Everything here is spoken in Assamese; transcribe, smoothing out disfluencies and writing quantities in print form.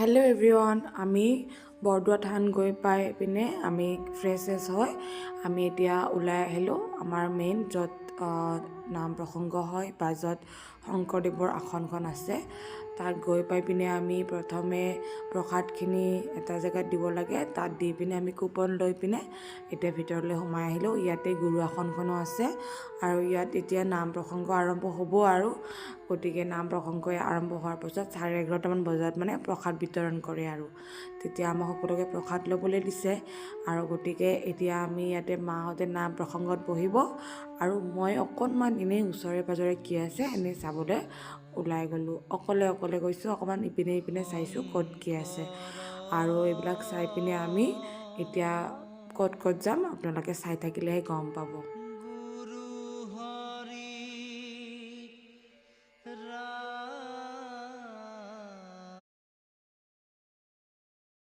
হেল্ল' এভৰিৱান, আমি বৰদোৱা থান গৈ পাই পিনে আমি ফ্ৰেছ চেছ হৈ আমি এতিয়া ওলাই আহিলোঁ আমাৰ মেইন য'ত নাম প্ৰসংগ হয় বা য'ত শংকৰদেৱৰ আসনখন আছে, তাত গৈ পাই পিনে আমি প্ৰথমে প্ৰসাদখিনি এটা জেগাত দিব লাগে। তাত দি পিনে আমি কুপন লৈ পিনে এতিয়া ভিতৰলৈ সোমাই আহিলোঁ। ইয়াতে গুৰু আসনখনো আছে আৰু ইয়াত এতিয়া নাম প্ৰসংগ আৰম্ভ হ'ব আৰু গতিকে নাম প্ৰসংগ আৰম্ভ হোৱাৰ পাছত 11:30টামান বজাত মানে প্ৰসাদ বিতৰণ কৰে আৰু তেতিয়া আমাক সকলোকে প্ৰসাদ ল'বলৈ দিছে। আৰু গতিকে এতিয়া আমি ইয়াতে মাহঁতে নাম প্ৰসংগত বহিব আৰু মই অকণমান এনেই ওচৰে পাঁজৰে কি আছে এনেই চাবলৈ ওলাই গ'লোঁ। অকলে অকলে গৈছোঁ, অকণমান ইপিনে ইপিনে চাইছোঁ ক'ত কি আছে আৰু এইবিলাক চাই পিনে আমি এতিয়া ক'ত ক'ত যাম আপোনালোকে চাই থাকিলেহে গম পাব।